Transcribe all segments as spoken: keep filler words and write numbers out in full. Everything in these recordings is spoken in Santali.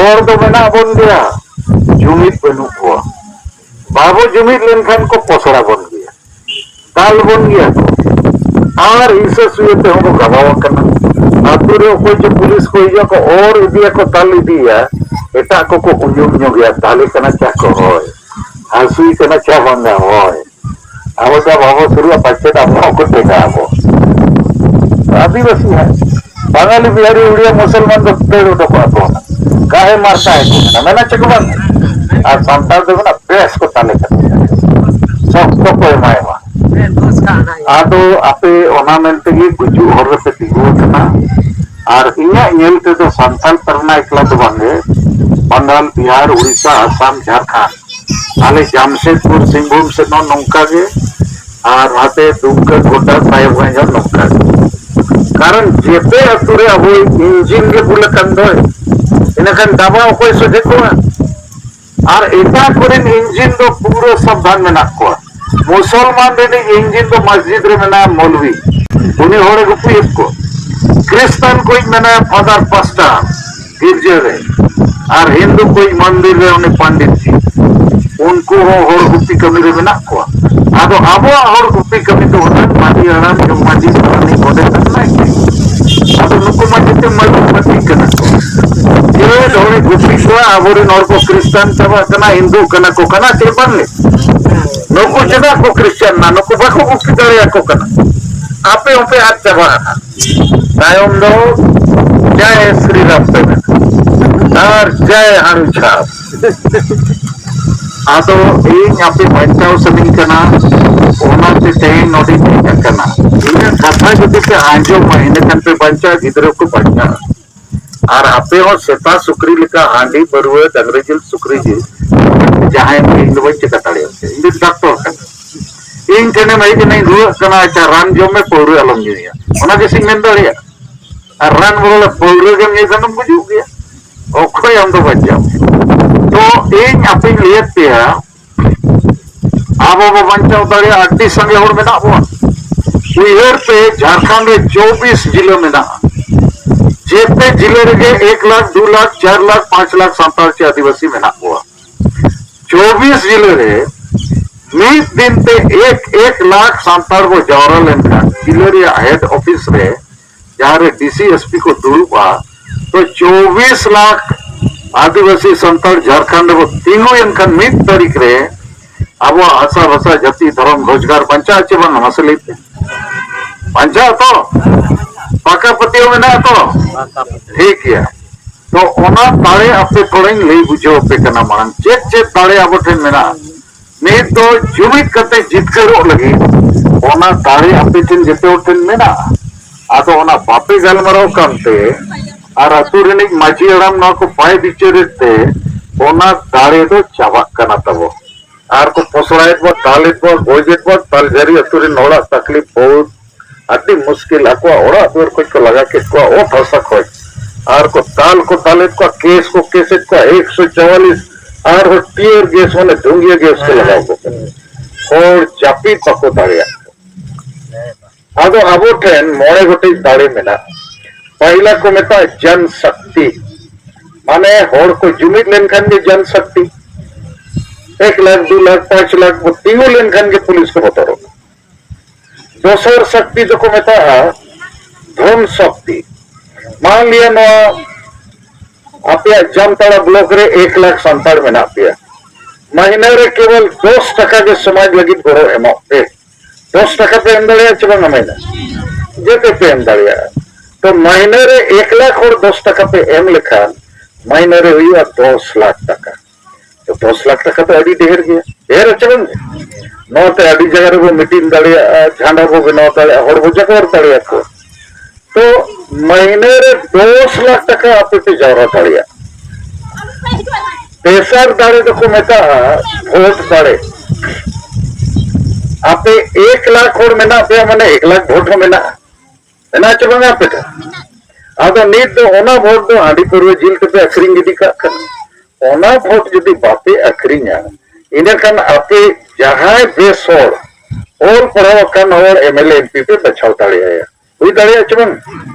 ᱦᱚᱲ ᱫᱚ ᱢᱮᱱᱟᱜ ᱵᱚᱱ ᱜᱮᱭᱟ, ᱡᱩᱢᱤᱫ ᱵᱟᱹᱱᱩᱜ ᱠᱚᱣᱟ᱾ ᱵᱟᱵᱚ ᱡᱩᱢᱤᱫ ᱞᱮᱱᱠᱷᱟᱱ ᱠᱚ ᱯᱚᱥᱲᱟ ᱵᱚᱱ ᱜᱮᱭᱟ, ᱫᱟᱞ ᱵᱚᱱ ᱜᱮᱭᱟ ᱠᱚ᱾ ᱟᱨ ᱦᱤᱥᱟᱹ ᱥᱩᱭᱟᱹ ᱛᱮᱦᱚᱸ ᱠᱚ ᱜᱟᱵᱟᱣ ᱟᱠᱟᱱᱟ᱾ ᱟᱹᱛᱩ ᱨᱮ ᱚᱠᱚᱭ ᱪᱚ ᱯᱩᱞᱤᱥ ᱠᱚ ᱦᱤᱡᱩᱜᱼᱟ ᱠᱚ, ᱚᱨ ᱤᱫᱤᱭᱟᱠᱚ, ᱫᱟᱞ ᱤᱫᱤᱭᱟ, ᱮᱴᱟᱜ ᱠᱚᱠᱚ ᱩᱭᱩᱝ ᱧᱚᱜᱮᱭᱟ, ᱫᱟᱞᱮ ᱠᱟᱱᱟ ᱪᱟ ᱠᱚ ᱦᱚᱭ, ᱦᱟᱹᱥᱩᱭ ᱠᱟᱱᱟ ᱪᱟ ᱵᱟᱝᱟ ᱦᱚᱭ᱾ ᱟᱵᱚ ᱫᱚ ᱵᱟᱵᱚ ᱥᱩᱨᱩᱜᱼᱟ, ᱯᱟᱪᱮᱫ ᱟᱵᱚ ᱦᱚᱸᱠᱚ ᱴᱮᱠᱟ ᱟᱵᱚ᱾ ᱟᱹᱫᱤᱵᱟᱹᱥᱤ ᱦᱟᱸᱜ, ᱵᱟᱝᱟᱞᱤ, ᱵᱤᱦᱟᱨᱤ, ᱩᱲᱤᱭᱟ, ᱢᱩᱥᱚᱞᱢᱟᱱ ᱫᱚ ᱫᱟᱹᱲ ᱩᱰᱩᱠᱚᱜᱼᱟ ᱠᱚ᱾ ᱠᱟᱦᱮ ᱢᱟᱨᱛᱟ ᱦᱮᱸ ᱠᱚ ᱢᱮᱱᱟ, ᱢᱮᱱᱟ ᱪᱮᱫ ᱠᱚ ᱵᱟᱝ? ᱟᱨ ᱥᱟᱱᱛᱟᱲ ᱫᱚ ᱢᱮᱱᱟ ᱵᱮᱥ ᱠᱚ ᱛᱟᱞᱮ ᱠᱟᱱᱟ, ᱥᱚᱠᱛᱚ ᱠᱚ ᱮᱢᱟᱭ ᱢᱟ᱾ ᱟᱫᱚ ᱟᱯᱮ ᱚᱱᱟ ᱢᱮᱱ ᱛᱮᱜᱮ ᱜᱩᱡᱩᱜ ᱦᱚᱨ ᱨᱮᱯᱮ ᱛᱤᱸᱜᱩ ᱟᱠᱟᱱᱟ᱾ ᱟᱨ ᱤᱧᱟᱹᱜ ᱧᱮᱞ ᱛᱮᱫᱚ ᱥᱟᱱᱛᱟᱲ ᱯᱟᱨᱜᱟᱱᱟ ᱮᱠᱞᱟ ᱫᱚ ᱵᱟᱝᱜᱮ, ᱵᱟᱝᱜᱟᱞ, ᱵᱤᱦᱟᱨ, ᱩᱲᱤᱥᱥᱟ, ᱟᱥᱟᱢ, ᱡᱷᱟᱲᱠᱷᱚᱸᱰ, ᱟᱞᱮ ᱡᱟᱢᱥᱮᱫᱽᱯᱩᱨ, ᱥᱤᱝᱵᱷᱩᱢ ᱥᱮᱫ ᱦᱚᱸ ᱱᱚᱝᱠᱟ ᱜᱮ, ᱟᱨ ᱱᱟᱛᱮ ᱫᱩᱢᱠᱟᱹ, ᱜᱚᱰᱰᱟ, ᱥᱟᱦᱮᱵᱽᱜᱚᱸᱡᱽ ᱦᱚᱸ ᱱᱚᱝᱠᱟ ᱜᱮ᱾ ᱠᱟᱨᱚᱱ ᱡᱮᱛᱮ ᱟᱹᱛᱩ ᱨᱮ ᱟᱵᱚ ᱤᱧᱡᱤᱱ ᱜᱮ ᱵᱩᱞ ᱟᱠᱟᱱ ᱫᱚᱭ, ᱤᱱᱟᱹᱠᱷᱟᱱ ᱰᱟᱵᱟ ᱚᱠᱚᱭ ᱥᱚᱡᱷᱮ ᱠᱚᱣᱟ? ᱟᱨ ᱮᱴᱟᱜ ᱠᱚᱨᱮᱱ ᱤᱧᱡᱤᱱ ᱫᱚ ᱯᱩᱨᱟᱹ ᱥᱟᱵᱫᱷᱟᱱ ᱢᱮᱱᱟᱜ ᱠᱚᱣᱟ᱾ ᱢᱩᱥᱚᱞᱢᱟᱱ ᱨᱤᱱᱤᱡ ᱤᱧᱡᱤᱱ ᱫᱚ ᱢᱚᱥᱡᱤᱫ ᱨᱮ ᱢᱮᱱᱟᱭᱟ ᱢᱚᱞᱣᱤ, ᱩᱱᱤ ᱦᱚᱲᱮ ᱜᱩᱯᱤᱭᱮᱫ ᱠᱚᱣᱟ᱾ ᱠᱷᱨᱤᱥᱴᱟᱱ ᱠᱚᱭᱤᱡ ᱢᱮᱱᱟᱭᱟ ᱯᱷᱟᱫᱟᱨ ᱯᱟᱥᱴᱟᱨ ᱜᱤᱨᱡᱟᱹ ᱨᱮ, ᱟᱨ ᱦᱤᱱᱫᱩ ᱠᱚᱭᱤᱡ ᱢᱚᱱᱫᱤᱨ ᱨᱮ ᱩᱱᱤ ᱯᱟᱱᱰᱤᱛ ᱡᱤ᱾ ᱩᱱᱠᱩ ᱦᱚᱸ ᱦᱚᱲ ᱜᱩᱯᱤ ᱠᱟᱹᱢᱤ ᱨᱮ ᱢᱮᱱᱟᱜ ᱠᱚᱣᱟ᱾ ᱟᱫᱚ ᱟᱵᱚᱣᱟᱜ ᱦᱚᱲ ᱜᱩᱯᱤ ᱠᱟᱹᱢᱤ ᱫᱚ ᱚᱱᱟ ᱢᱟᱹᱡᱷᱤ ᱦᱟᱲᱟᱢ, ᱡᱚᱜᱽ ᱢᱟᱹᱡᱷᱤ, ᱯᱟᱨᱟᱱᱤᱠ, ᱜᱚᱰᱮᱛ ᱟᱨ ᱱᱟᱭᱠᱮ᱾ ᱟᱫᱚ ᱱᱩᱠᱩ ᱢᱟ ᱡᱚᱛᱚ ᱢᱟᱹᱡᱷᱤ ᱢᱟᱹᱡᱷᱤ ᱠᱟᱱᱟ ᱠᱚ᱾ ᱪᱮᱫ ᱦᱚᱲᱮ ᱜᱩᱯᱤ ᱠᱚᱣᱟ? ᱟᱵᱚᱨᱮᱱ ᱦᱚᱲ ᱠᱚ ᱠᱷᱨᱤᱥᱴᱟᱱ ᱪᱟᱵᱟᱜ ᱠᱟᱱᱟ, ᱦᱤᱱᱫᱩ ᱠᱟᱱᱟ ᱠᱚ, ᱠᱟᱱᱟ ᱪᱮ ᱵᱟᱝ? ᱱᱩᱠᱩ ᱪᱮᱫᱟᱜ ᱠᱚ ᱠᱷᱨᱤᱥᱴᱟᱱ ᱱᱟ? ᱱᱩᱠᱩ ᱵᱟᱠᱚ ᱜᱩᱯᱤ ᱫᱟᱲᱮᱭᱟᱠᱚ ᱠᱟᱱᱟ᱾ ᱟᱯᱮ ᱦᱚᱸᱯᱮ ᱟᱫ ᱪᱟᱵᱟᱜᱼᱟ᱾ ᱛᱟᱭᱚᱢ ᱫᱚ ᱡᱟᱭ ᱥᱨᱤ ᱨᱟᱢ ᱯᱮ ᱢᱮᱱᱟ ᱟᱨ ᱡᱟᱭ ᱦᱟᱹᱲᱩ ᱪᱷᱟᱯ᱾ ᱟᱫᱚ ᱤᱧ ᱟᱯᱮ ᱵᱟᱧᱪᱟᱣ ᱥᱟᱱᱟᱧ ᱠᱟᱱᱟ, ᱚᱱᱟᱛᱮ ᱛᱮᱦᱮᱧ ᱱᱚᱰᱮᱧ ᱦᱮᱡ ᱟᱠᱟᱱᱟ᱾ ᱤᱧᱟᱹᱜ ᱠᱟᱛᱷᱟ ᱡᱩᱫᱤ ᱯᱮ ᱟᱸᱡᱚᱢᱟ, ᱤᱱᱟᱹ ᱠᱷᱟᱱ ᱯᱮ ᱵᱟᱧᱪᱟᱜᱼᱟ, ᱜᱤᱫᱽᱨᱟᱹ ᱠᱚ ᱵᱟᱧᱪᱟᱜᱼᱟ᱾ ᱟᱨ ᱟᱯᱮ ᱦᱚᱸ ᱥᱮᱛᱟ ᱥᱩᱠᱨᱤ ᱞᱮᱠᱟ ᱦᱟᱺᱰᱤ, ᱯᱟᱹᱨᱣᱟᱹ, ᱰᱟᱝᱨᱤ ᱡᱤᱞ, ᱥᱩᱠᱨᱤ ᱡᱤᱞ, ᱡᱟᱦᱟᱸᱭ ᱯᱮ, ᱤᱧ ᱫᱚ ᱵᱟᱹᱧ ᱪᱮᱠᱟ ᱫᱟᱲᱮᱭᱟᱯᱮᱭᱟ᱾ ᱤᱧ ᱫᱚ ᱰᱟᱠᱛᱚᱨ ᱠᱟᱱᱟ᱾ ᱤᱧ ᱴᱷᱮᱱᱮᱢ ᱦᱮᱡ ᱮᱱᱟ, ᱤᱧ ᱨᱩᱣᱟᱹᱜ ᱠᱟᱱᱟ, ᱟᱪᱪᱷᱟ, ᱨᱟᱱ ᱡᱚᱢ ᱢᱮ, ᱯᱟᱹᱣᱨᱟᱹ ᱟᱞᱚᱢ ᱧᱩᱭᱟ, ᱚᱱᱟ ᱜᱮᱥᱮᱧ ᱢᱮᱱ ᱫᱟᱲᱮᱭᱟᱜᱼᱟ᱾ ᱟᱨ ᱨᱟᱱ ᱵᱚᱫᱚᱞ ᱨᱮ ᱯᱟᱹᱣᱨᱟᱹ ᱜᱮᱢ ᱧᱩᱭ ᱠᱷᱟᱱ ᱫᱚᱢ ᱜᱩᱡᱩᱜ ᱜᱮᱭᱟ᱾ ᱚᱠᱚᱭ ᱟᱢ ᱫᱚ ᱵᱟᱧᱪᱟᱣ ᱢᱮᱭᱟ? ᱛᱚ ᱤᱧ ᱟᱯᱮᱧ ᱞᱟᱹᱭᱮᱫ ᱯᱮᱭᱟ, ᱟᱵᱚ ᱵᱚ ᱵᱟᱧᱪᱟᱣ ᱫᱟᱲᱮᱭᱟᱜᱼᱟ, ᱟᱹᱰᱤ ᱥᱟᱸᱜᱮ ᱦᱚᱲ ᱢᱮᱱᱟᱜ ᱵᱚᱱᱟ᱾ ᱩᱭᱦᱟᱹᱨ ᱯᱮ, ᱡᱷᱟᱲᱠᱷᱚᱸᱰ ᱨᱮ ᱪᱚᱵᱵᱤᱥ ᱡᱤᱞᱟᱹ ᱢᱮᱱᱟᱜᱼᱟ᱾ ᱡᱮᱛᱮ ᱡᱤᱞᱟᱹ ᱨᱮᱜᱮ ᱮᱠ ᱞᱟᱠᱷ, ᱫᱩ ᱞᱟᱠᱷ, ᱪᱟᱨ ᱞᱟᱠᱷ, ᱯᱟᱸᱪ ᱞᱟᱠᱷ ᱥᱟᱱᱛᱟᱲ ᱪᱮ ᱟᱹᱫᱤᱵᱟᱹᱥᱤ ᱢᱮᱱᱟᱜ ᱠᱚᱣᱟ᱾ ᱪᱚᱵᱵᱤᱥ ᱡᱤᱞᱟᱹ ᱨᱮ ᱢᱤᱫ ᱫᱤᱱ ᱛᱮ ᱮᱠ ᱮᱠ ᱞᱟᱠᱷ ᱥᱟᱱᱛᱟᱲ ᱵᱚ ᱡᱟᱣᱨᱟ ᱞᱮᱱᱠᱷᱟᱱ, ᱡᱤᱞᱟᱹ ᱨᱮᱭᱟᱜ ᱦᱮᱰ ᱚᱯᱷᱤᱥ ᱨᱮ ᱡᱟᱦᱟᱸ ᱨᱮ ᱰᱤ ᱥᱤ, ᱮᱥ ᱯᱤ ᱠᱚ ᱫᱩᱲᱩᱵᱼᱟ, ᱛᱚ ᱪᱚᱵᱵᱤᱥ ᱞᱟᱠᱷ ᱟᱹᱫᱤᱵᱟᱹᱥᱤ ᱥᱟᱱᱛᱟᱲ ᱡᱷᱟᱲᱠᱷᱚᱸᱰ ᱨᱮᱵᱚ ᱛᱤᱸᱜᱩᱭᱮᱱ ᱠᱷᱟᱱ, ᱢᱤᱫ ᱛᱟᱹᱨᱤᱠᱷ ᱨᱮ ᱟᱵᱚᱣᱟᱜ ᱦᱟᱥᱟ, ᱵᱷᱟᱥᱟ, ᱡᱟᱹᱛᱤ, ᱫᱷᱚᱨᱚᱢ, ᱨᱳᱡᱽᱜᱟᱨ ᱵᱟᱧᱪᱟᱜᱼᱟ ᱪᱮ ᱵᱟᱝ? ᱢᱟᱥᱮ ᱞᱟᱹᱭ ᱯᱮ᱾ ᱵᱟᱧᱪᱟᱜᱼᱟ ᱛᱚ? ᱯᱟᱠᱟ ᱯᱟᱹᱛᱭᱟᱹᱣ ᱢᱮᱱᱟᱜᱼᱟ ᱛᱚ? ᱴᱷᱤᱠ ᱜᱮᱭᱟ᱾ ᱛᱚ ᱚᱱᱟ ᱫᱟᱲᱮ ᱟᱯᱮ ᱛᱷᱚᱲᱟᱧ ᱞᱟᱹᱭ ᱵᱩᱡᱷᱟᱹᱣ ᱟᱯᱮ ᱠᱟᱱᱟ ᱢᱟᱲᱟᱝ, ᱪᱮᱫ ᱪᱮᱫ ᱫᱟᱲᱮ ᱟᱵᱚ ᱴᱷᱮᱱ ᱢᱮᱱᱟᱜᱼᱟ᱾ ᱱᱤᱛ ᱫᱚ ᱡᱩᱢᱤᱫ ᱠᱟᱛᱮ ᱡᱤᱛᱠᱟᱹᱨᱚᱜ ᱞᱟᱹᱜᱤᱫ ᱚᱱᱟ ᱫᱟᱲᱮ ᱟᱯᱮ ᱴᱷᱮᱱ ᱡᱚᱛᱚ ᱦᱚᱲ ᱴᱷᱮᱱ ᱢᱮᱱᱟᱜᱼᱟ᱾ ᱟᱫᱚ ᱚᱱᱟ ᱵᱟᱯᱮ ᱜᱟᱞᱢᱟᱨᱟᱣ ᱠᱟᱱᱛᱮ ᱟᱨ ᱟᱹᱛᱩ ᱨᱤᱱᱤᱡ ᱢᱟᱹᱡᱷᱤ ᱦᱟᱲᱟᱢ ᱱᱚᱣᱟ ᱠᱚ ᱵᱟᱭ ᱵᱤᱪᱟᱹᱨᱮᱫ ᱛᱮ ᱚᱱᱟ ᱫᱟᱲᱮ ᱫᱚ ᱪᱟᱵᱟᱜ ᱠᱟᱱᱟ ᱛᱟᱵᱚ᱾ ᱟᱨ ᱠᱚ ᱯᱚᱥᱲᱟᱭᱮᱫ ᱵᱚ, ᱫᱟᱞᱮᱫ ᱵᱚ, ᱜᱚᱡᱮᱫ ᱵᱚ, ᱛᱟᱞᱡᱷᱟᱹᱨᱤ ᱟᱹᱛᱩ ᱨᱤᱱ ᱦᱚᱲᱟᱜ ᱛᱟᱠᱞᱤᱯ ᱵᱚᱦᱩᱛ ᱟᱹᱰᱤ ᱢᱩᱥᱠᱤᱞ, ᱟᱠᱚᱣᱟᱜ ᱚᱲᱟᱜ ᱫᱩᱣᱟᱹᱨ ᱠᱷᱚᱡ ᱠᱚ ᱞᱟᱜᱟ ᱠᱮᱫ ᱠᱚᱣᱟ, ᱚᱛ ᱦᱟᱥᱟ ᱠᱷᱚᱡ, ᱟᱨ ᱠᱚ ᱫᱟᱞ ᱠᱚ ᱫᱟᱞᱮᱫ ᱠᱚᱣᱟ, ᱠᱮᱥ ᱠᱚ ᱠᱮᱥᱮᱫ ᱠᱚᱣᱟ, ᱮᱠᱥᱚ ᱪᱩᱣᱟᱞᱤᱥ, ᱟᱨᱦᱚᱸ ᱴᱤᱭᱟᱨ ᱜᱮᱥ, ᱢᱟᱱᱮ ᱫᱷᱩᱝᱜᱤᱭᱟᱹ ᱜᱮᱥ ᱠᱚ ᱞᱟᱜᱟᱣ ᱠᱚ ᱠᱟᱱᱟ᱾ ᱦᱚᱲ ᱡᱟᱹᱯᱤᱫ ᱵᱟᱠᱚ ᱫᱟᱲᱮᱭᱟᱜ ᱠᱟᱱᱟ᱾ ᱟᱫᱚ ᱟᱵᱚ ᱴᱷᱮᱱ ᱢᱚᱬᱮ ᱜᱚᱴᱮᱡ ᱫᱟᱲᱮ ᱢᱮᱱᱟᱜᱼᱟ᱾ ᱯᱟᱹᱦᱤᱞᱟ ᱠᱚ ᱢᱮᱛᱟᱜᱼᱟ ᱡᱚᱱ ᱥᱚᱠᱛᱤ, ᱢᱟᱱᱮ ᱦᱚᱲ ᱠᱚ ᱡᱩᱢᱤᱫ ᱞᱮᱱᱠᱷᱟᱱ ᱜᱮ ᱡᱚᱱ ᱥᱚᱠᱛᱤ, ᱮᱠ ᱞᱟᱠᱷ, ᱫᱩ ᱞᱟᱠᱷ, ᱯᱟᱸᱪ ᱞᱟᱠᱷ ᱵᱚ ᱛᱤᱸᱜᱩ ᱞᱮᱱᱠᱷᱟᱱ ᱜᱮ ᱯᱩᱞᱤᱥ ᱠᱚ ᱵᱚᱛᱚᱨᱚᱜᱼᱟ᱾ ᱫᱚᱥᱟᱨ ᱥᱚᱠᱛᱤ ᱫᱚᱠᱚ ᱢᱮᱛᱟᱜᱼᱟ ᱫᱷᱚᱱ ᱥᱚᱠᱛᱤ᱾ ᱢᱟᱱ ᱞᱤᱭᱟ ᱱᱚᱣᱟ ᱟᱯᱮᱭᱟᱜ ᱡᱟᱢᱛᱟᱲᱟ ᱵᱞᱚᱠ ᱨᱮ ᱮᱠ ᱞᱟᱠᱷ ᱥᱟᱱᱛᱟᱲ ᱢᱮᱱᱟᱜ ᱯᱮᱭᱟ, ᱢᱟᱹᱦᱱᱟᱹ ᱨᱮ ᱠᱮᱵᱚᱞ ᱫᱚᱥ ᱴᱟᱠᱟ ᱜᱮ ᱥᱚᱢᱟᱡᱽ ᱞᱟᱹᱜᱤᱫ ᱜᱚᱲᱚ ᱮᱢᱚᱜ ᱯᱮ᱾ ᱫᱚᱥ ᱴᱟᱠᱟ ᱯᱮ ᱮᱢ ᱫᱟᱲᱮᱭᱟᱜᱼᱟ ᱪᱮ ᱵᱟᱝᱟ ᱢᱟᱹᱦᱱᱟᱹ? ᱡᱮᱛᱮ ᱯᱮ ᱮᱢ ᱫᱟᱲᱮᱭᱟᱜᱼᱟ᱾ ᱛᱚ ᱢᱟᱹᱦᱱᱟᱹ ᱨᱮ ᱮᱠ ᱞᱟᱠᱷ ᱦᱚᱲ ᱫᱚᱥ ᱴᱟᱠᱟ ᱯᱮ ᱮᱢ ᱞᱮᱠᱷᱟᱱ ᱢᱟᱹᱦᱱᱟᱹ ᱨᱮ ᱦᱩᱭᱩᱜᱼᱟ ᱫᱚᱥ ᱞᱟᱠᱷ ᱴᱟᱠᱟ᱾ ᱛᱚ ᱫᱚᱥ ᱞᱟᱠᱷ ᱴᱟᱠᱟ ᱫᱚ ᱟᱹᱰᱤ ᱰᱷᱮᱨ ᱜᱮᱭᱟ, ᱰᱷᱮᱨ ᱟᱪᱮ ᱵᱟᱝ? ᱱᱚᱣᱟᱛᱮ ᱟᱹᱰᱤ ᱡᱟᱭᱜᱟ ᱨᱮᱵᱚ ᱢᱤᱴᱤᱝ ᱫᱟᱲᱮᱭᱟᱜᱼᱟ, ᱡᱷᱟᱸᱰᱟ ᱵᱚ ᱵᱮᱱᱟᱣ ᱫᱟᱲᱮᱭᱟᱜᱼᱟ, ᱦᱚᱲ ᱵᱚ ᱡᱟᱜᱟᱣ ᱫᱟᱲᱮᱭᱟᱠᱚᱣᱟ᱾ ᱛᱚ ᱢᱟᱹᱦᱱᱟᱹ ᱨᱮ ᱫᱚᱥ ᱞᱟᱠᱷ ᱴᱟᱠᱟ ᱟᱯᱮ ᱯᱮ ᱡᱟᱣᱨᱟ ᱫᱟᱲᱮᱭᱟᱜᱼᱟ᱾ ᱛᱮᱥᱟᱨ ᱫᱟᱲᱮ ᱫᱚᱠᱚ ᱢᱮᱛᱟᱜᱼᱟ ᱵᱷᱳᱴ ᱫᱟᱲᱮ᱾ ᱟᱯᱮ ᱮᱠ ᱞᱟᱠᱷ ᱦᱚᱲ ᱢᱮᱱᱟᱜ ᱯᱮᱭᱟ, ᱢᱟᱱᱮ ᱮᱠ ᱞᱟᱠᱷ ᱵᱷᱳᱴ ᱦᱚᱸ ᱢᱮᱱᱟᱜᱼᱟ᱾ ᱢᱮᱱᱟᱜ ᱪᱮ ᱵᱟᱝᱟ ᱟᱯᱮ ᱴᱷᱮᱱ? ᱟᱫᱚ ᱱᱤᱛ ᱫᱚ ᱚᱱᱟ ᱵᱷᱳᱴ ᱫᱚ ᱦᱟᱺᱰᱤ ᱯᱟᱹᱨᱣᱟᱹ ᱡᱤᱞ ᱛᱮᱯᱮ ᱟᱹᱠᱷᱨᱤᱧ ᱜᱤᱰᱤ ᱠᱟᱜ ᱠᱟᱱᱟ᱾ ᱚᱱᱟ ᱵᱷᱳᱴ ᱡᱩᱫᱤ ᱵᱟᱯᱮ ᱟᱹᱠᱷᱨᱤᱧᱟ, ᱤᱱᱟᱹᱠᱷᱟᱱ ᱟᱯᱮ ᱡᱟᱦᱟᱸᱭ ᱵᱮᱥ ᱦᱚᱲ, ᱚᱞ ᱯᱟᱲᱦᱟᱣ ᱟᱠᱟᱱ ᱦᱚᱲ M L A, M P ᱯᱮ ᱵᱟᱪᱷᱟᱣ ᱫᱟᱲᱮᱭᱟᱭᱟ᱾ ᱦᱩᱭ ᱫᱟᱲᱮᱭᱟᱜᱼᱟ ᱪᱮ ᱵᱟᱝ?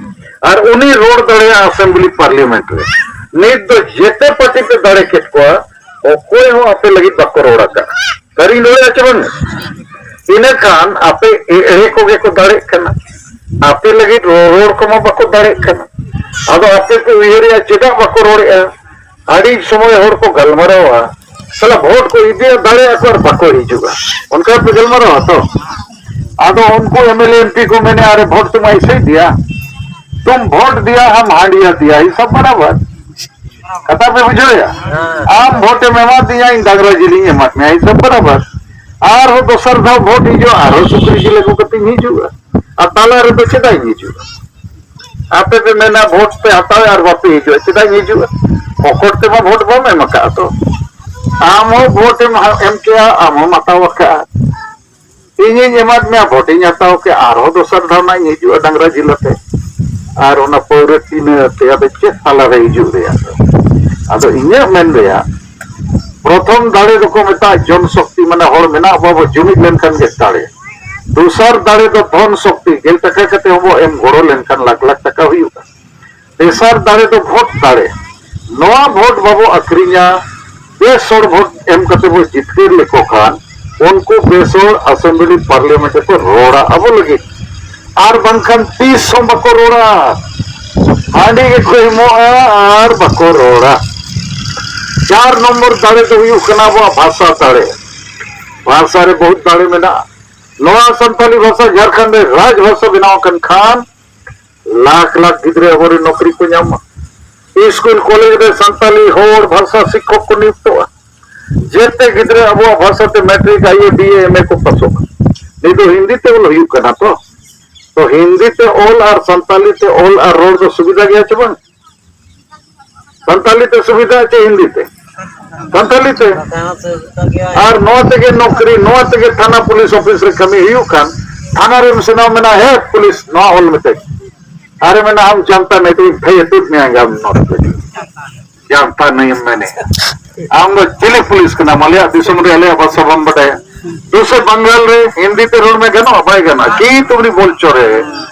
ᱟᱨ ᱩᱱᱤ ᱨᱚᱲ ᱫᱟᱲᱮᱭᱟᱜᱼᱟ ᱟᱥᱮᱢᱵᱞᱤ ᱯᱟᱨᱞᱤᱭᱟᱢᱮᱱᱴ ᱨᱮ᱾ ᱱᱤᱛ ᱫᱚ ᱡᱮᱛᱮ ᱯᱟᱨᱴᱤ ᱯᱮ ᱫᱟᱲᱮ ᱠᱮᱫ ᱠᱚᱣᱟ, ᱚᱠᱚᱭ ᱦᱚᱸ ᱟᱯᱮ ᱞᱟᱹᱜᱤᱫ ᱵᱟᱠᱚ ᱨᱚᱲ ᱟᱠᱟᱫᱼᱟ᱾ ᱥᱟᱹᱨᱤᱧ ᱨᱚᱲᱮᱫᱼᱟ ᱪᱮ ᱵᱟᱝ? ᱤᱱᱟᱹ ᱠᱷᱟᱱ ᱟᱯᱮ ᱮᱲᱮ ᱠᱚᱜᱮ ᱠᱚ ᱫᱟᱲᱮᱜ ᱠᱟᱱᱟ, ᱟᱯᱮ ᱞᱟᱹᱜᱤᱫ ᱨᱚᱲ ᱠᱚᱢᱟ ᱵᱟᱠᱚ ᱫᱟᱲᱮᱜ ᱠᱟᱱᱟ᱾ ᱟᱫᱚ ᱟᱯᱮ ᱯᱮ ᱩᱭᱦᱟᱹᱨᱮᱜᱼᱟ ᱪᱮᱫᱟᱜ ᱵᱟᱠᱚ ᱨᱚᱲᱮᱜᱼᱟ? ᱟᱹᱰᱤ ᱥᱚᱢᱚᱭ ᱦᱚᱲ ᱠᱚ ᱜᱟᱞᱢᱟᱨᱟᱣᱟ, ᱥᱟᱞᱟ ᱵᱷᱳᱴ ᱠᱚ ᱤᱫᱤᱭᱟ, ᱫᱟᱲᱮᱭᱟᱜᱼᱟ ᱠᱚ ᱟᱨ ᱵᱟᱠᱚ ᱦᱤᱡᱩᱜᱼᱟ, ᱚᱱᱠᱟ ᱯᱮ ᱜᱟᱞᱢᱟᱨᱟᱣᱟ ᱛᱚ? ᱟᱫᱚ ᱩᱱᱠᱩ M L A M P ᱠᱚ ᱢᱮᱱᱟ, "ᱟᱨᱮ ᱵᱷᱳᱴ ᱛᱩᱢ ᱟᱭᱥᱮ ᱫᱤᱭᱟ, ᱛᱩᱢ ᱵᱷᱳᱴ ᱫᱤᱭᱟ, ᱦᱟᱢ ᱦᱟᱸᱰᱤᱭᱟ ᱫᱤᱭᱟ, ᱦᱤᱥᱟᱹᱵ ᱵᱟᱨᱟᱵᱟᱨ᱾" ᱠᱟᱛᱷᱟ ᱯᱮ ᱵᱩᱡᱷᱟᱹᱣᱮᱜᱼᱟ? ᱟᱢ ᱵᱷᱳᱴ ᱮᱢ ᱮᱢᱟ ᱫᱤᱧᱟ, ᱤᱧ ᱰᱟᱝᱨᱟ ᱡᱤᱞᱤᱧ ᱮᱢᱟᱫ ᱢᱮᱭᱟ, ᱦᱤᱥᱟᱹᱵ ᱵᱟᱨᱟᱵᱟᱨ᱾ ᱟᱨᱦᱚᱸ ᱫᱚᱥᱟᱨ ᱫᱷᱟᱣ ᱵᱷᱳᱴ ᱦᱤᱡᱩᱜᱼᱟ, ᱟᱨᱦᱚᱸ ᱥᱩᱠᱨᱤ ᱡᱤᱞ ᱟᱹᱜᱩ ᱠᱟᱛᱮᱧ ᱦᱤᱡᱩᱜᱼᱟ᱾ ᱟᱨ ᱛᱟᱞᱟ ᱨᱮᱫᱚ ᱪᱮᱫᱟᱜ ᱤᱧ ᱦᱤᱡᱩᱜᱼᱟ? ᱟᱯᱮ ᱯᱮ ᱢᱮᱱᱟ ᱵᱷᱳᱴ ᱯᱮ ᱦᱟᱛᱟᱣᱟ ᱟᱨ ᱵᱟᱯᱮ ᱦᱤᱡᱩᱜᱼᱟ, ᱪᱮᱫᱟᱜ ᱤᱧ ᱦᱤᱡᱩᱜᱼᱟ? ᱯᱚᱠᱚᱴ ᱛᱮᱢᱟ ᱵᱷᱳᱴ ᱵᱟᱢ ᱮᱢ ᱟᱠᱟᱫᱼᱟ ᱛᱚ᱾ ᱟᱢ ᱦᱚᱸ ᱵᱷᱳᱴ ᱮᱢ ᱮᱢ ᱠᱮᱜᱼᱟ, ᱟᱢ ᱦᱚᱸᱢ ᱦᱟᱛᱟᱣ ᱟᱠᱟᱫᱼᱟ᱾ ᱤᱧᱤᱧ ᱮᱢᱟᱫ ᱢᱮᱭᱟ, ᱵᱷᱳᱴ ᱤᱧ ᱦᱟᱛᱟᱣ ᱠᱮᱫ, ᱟᱨᱦᱚᱸ ᱫᱚᱥᱟᱨ ᱫᱷᱟᱣ ᱱᱟᱜ ᱤᱧ ᱦᱤᱡᱩᱜᱼᱟ ᱰᱟᱝᱨᱟ ᱡᱤᱞ ᱟᱛᱮ, ᱟᱨ ᱚᱱᱟ ᱯᱟᱹᱣᱨᱟᱹ ᱴᱤᱱᱟᱹ ᱟᱛᱮ, ᱟᱫᱚ ᱪᱮᱫ ᱛᱟᱞᱟᱨᱮ ᱦᱤᱡᱩᱜ ᱨᱮᱭᱟᱜ ᱫᱚ? ᱟᱫᱚ ᱤᱧᱟᱹᱜ ᱢᱮᱱ ᱨᱮᱭᱟᱜ, ᱯᱨᱚᱛᱷᱚᱢ ᱫᱟᱲᱮ ᱫᱚᱠᱚ ᱢᱮᱛᱟᱜᱼᱟ ᱡᱚᱱ ᱥᱚᱠᱛᱤ, ᱢᱟᱱᱮ ᱦᱚᱲ ᱢᱮᱱᱟᱜ ᱵᱚ, ᱟᱵᱚ ᱡᱩᱢᱤᱫ ᱞᱮᱱᱠᱷᱟᱱ ᱜᱮ ᱫᱟᱲᱮ᱾ ᱫᱚᱥᱟᱨ ᱫᱟᱲᱮ ᱫᱚ ᱫᱷᱚᱱ ᱥᱚᱠᱛᱤ, ᱜᱮᱞ ᱴᱟᱠᱟ ᱠᱟᱛᱮ ᱦᱚᱸᱵᱚ ᱮᱢ ᱜᱚᱲᱚ ᱞᱮᱱᱠᱷᱟᱱ ᱞᱟᱠᱷ ᱞᱟᱠᱷ ᱴᱟᱠᱟ ᱦᱩᱭᱩᱜᱼᱟ᱾ ᱛᱮᱥᱟᱨ ᱫᱟᱲᱮ ᱫᱚ ᱵᱷᱳᱴ ᱫᱟᱲᱮ᱾ ᱱᱚᱣᱟ ᱵᱷᱳᱴ ᱵᱟᱵᱚ ᱟᱹᱠᱷᱨᱤᱧᱟ, ᱵᱮᱥ ᱦᱚᱲ ᱵᱷᱳᱴ ᱮᱢ ᱠᱟᱛᱮ ᱵᱚ ᱡᱤᱛᱠᱟᱹᱨ ᱞᱮᱠᱚ ᱠᱷᱟᱱ, ᱩᱱᱠᱩ ᱵᱮᱥ ᱦᱚᱲ ᱟᱥᱮᱢᱵᱞᱤ ᱯᱟᱨᱞᱤᱭᱟᱢᱮᱱᱴ ᱨᱮᱠᱚ ᱨᱚᱲᱟ ᱟᱵᱚ ᱞᱟᱹᱜᱤᱫ᱾ ᱟᱨ ᱵᱟᱝᱠᱷᱟᱱ ᱛᱤᱥ ᱦᱚᱸ ᱵᱟᱠᱚ ᱨᱚᱲᱟ, ᱦᱟᱺᱰᱤ ᱜᱮᱠᱚ ᱮᱢᱚᱜᱼᱟ ᱟᱨ ᱵᱟᱠᱚ ᱨᱚᱲᱟ᱾ ᱪᱟᱨ ᱱᱚᱢᱵᱚᱨ ᱫᱟᱲᱮ ᱫᱚ ᱦᱩᱭᱩᱜ ᱠᱟᱱᱟ ᱟᱵᱚᱣᱟᱜ ᱵᱷᱟᱥᱟ ᱫᱟᱲᱮ᱾ ᱵᱷᱟᱥᱟ ᱨᱮ ᱵᱚᱦᱩᱛ ᱫᱟᱲᱮ ᱢᱮᱱᱟᱜᱼᱟ᱾ ᱱᱚᱣᱟ ᱥᱟᱱᱛᱟᱞᱤ ᱵᱷᱟᱥᱟ ᱡᱷᱟᱲᱠᱷᱚᱸᱰ ᱨᱮ ᱨᱟᱡᱽ ᱵᱷᱟᱥᱟ ᱵᱮᱱᱟᱣ ᱟᱠᱟᱱ ᱠᱷᱟᱱ, ᱞᱟᱠᱷ ᱞᱟᱠᱷ ᱜᱤᱫᱽᱨᱟᱹ ᱟᱵᱚᱨᱮᱱ ᱱᱚᱠᱨᱤ ᱠᱚ ᱧᱟᱢᱟ᱾ ᱥᱠᱩᱞ ᱠᱚᱞᱮᱡᱽ ᱨᱮ ᱥᱟᱱᱛᱟᱞᱤ ᱦᱚᱲ ᱵᱷᱟᱥᱟ ᱥᱤᱠᱠᱷᱚᱠ ᱠᱚ ᱱᱤᱭᱩᱠᱛᱚᱜᱼᱟ᱾ ᱡᱮᱛᱮ ᱜᱤᱫᱽᱨᱟᱹ ᱟᱵᱚᱣᱟᱜ ᱵᱷᱟᱥᱟ ᱛᱮ ᱢᱮᱴᱨᱤᱠ, ᱟᱭ ᱮ, ᱵᱤ ᱮ, ᱮᱢ ᱮ ᱠᱚ ᱯᱟᱥᱚᱜᱼᱟ᱾ ᱱᱤᱛ ᱫᱚ ᱦᱤᱱᱫᱤ ᱛᱮ ᱚᱞ ᱦᱩᱭᱩᱜ ᱠᱟᱱᱟ ᱛᱚ᱾ ᱛᱚ ᱦᱤᱱᱫᱤ ᱛᱮ ᱚᱞ ᱟᱨ ᱥᱟᱱᱛᱟᱞᱤ ᱛᱮ ᱚᱞ ᱟᱨ ᱨᱚᱲ ᱫᱚ ᱥᱩᱵᱤᱫᱷᱟ ᱜᱮᱭᱟ ᱪᱮ ᱵᱟᱝ? ᱥᱟᱱᱛᱟᱞᱤ ᱛᱮ ᱥᱩᱵᱤᱫᱷᱟ ᱪᱮ ᱦᱤᱱᱫᱤ ᱛᱮ? ᱥᱟᱱᱛᱟᱞᱤ ᱛᱮ᱾ ᱟᱨ ᱱᱚᱣᱟ ᱛᱮᱜᱮ ᱱᱚᱠᱨᱤ, ᱱᱚᱣᱟ ᱛᱮᱜᱮ ᱛᱷᱟᱱᱟ ᱯᱩᱞᱤᱥ ᱚᱯᱷᱤᱥ ᱨᱮ ᱠᱟᱹᱢᱤ ᱦᱩᱭᱩᱜ ᱠᱷᱟᱱ, ᱛᱷᱟᱱᱟ ᱨᱮᱢ ᱥᱮᱱᱚᱜ, ᱢᱮᱱᱟ, "ᱦᱮ ᱯᱩᱞᱤᱥ, ᱱᱚᱣᱟ ᱚᱞ ᱢᱮᱛᱮ᱾" ᱟᱨᱮ ᱢᱮᱱᱟ, "ᱟᱢ ᱡᱟᱱᱛᱟ ᱱᱮᱛᱮᱧ ᱯᱷᱮᱭᱮ ᱛᱩᱫ ᱢᱮᱭᱟ ᱜᱟᱢ ᱱᱚᱰᱮ ᱠᱷᱚᱱ᱾ ᱡᱟᱱᱛᱟ ᱱᱟᱹᱭᱮᱢ ᱢᱮᱱᱮ, ᱟᱢ ᱫᱚ ᱪᱤᱞᱤ ᱯᱩᱞᱤᱥ ᱠᱟᱱᱟᱢ? ᱟᱞᱮᱭᱟᱜ ᱫᱤᱥᱚᱢ ᱨᱮ ᱟᱞᱮᱭᱟᱜ ᱵᱷᱟᱥᱟ ᱵᱟᱢ ᱵᱟᱰᱟᱭᱟ?" ᱫᱩᱥᱨᱟ ᱵᱟᱝᱜᱟᱞ ᱨᱮ ᱦᱤᱱᱫᱤ ᱛᱮ ᱨᱚᱲ ᱢᱮ, ᱜᱟᱱᱚᱜᱼᱟ? ᱵᱟᱭ ᱜᱟᱱᱚᱜᱼᱟ᱾ ᱠᱤ ᱛᱩᱢᱦᱟᱨᱤ ᱵᱳᱞ ᱪᱳᱨ ᱦᱮ?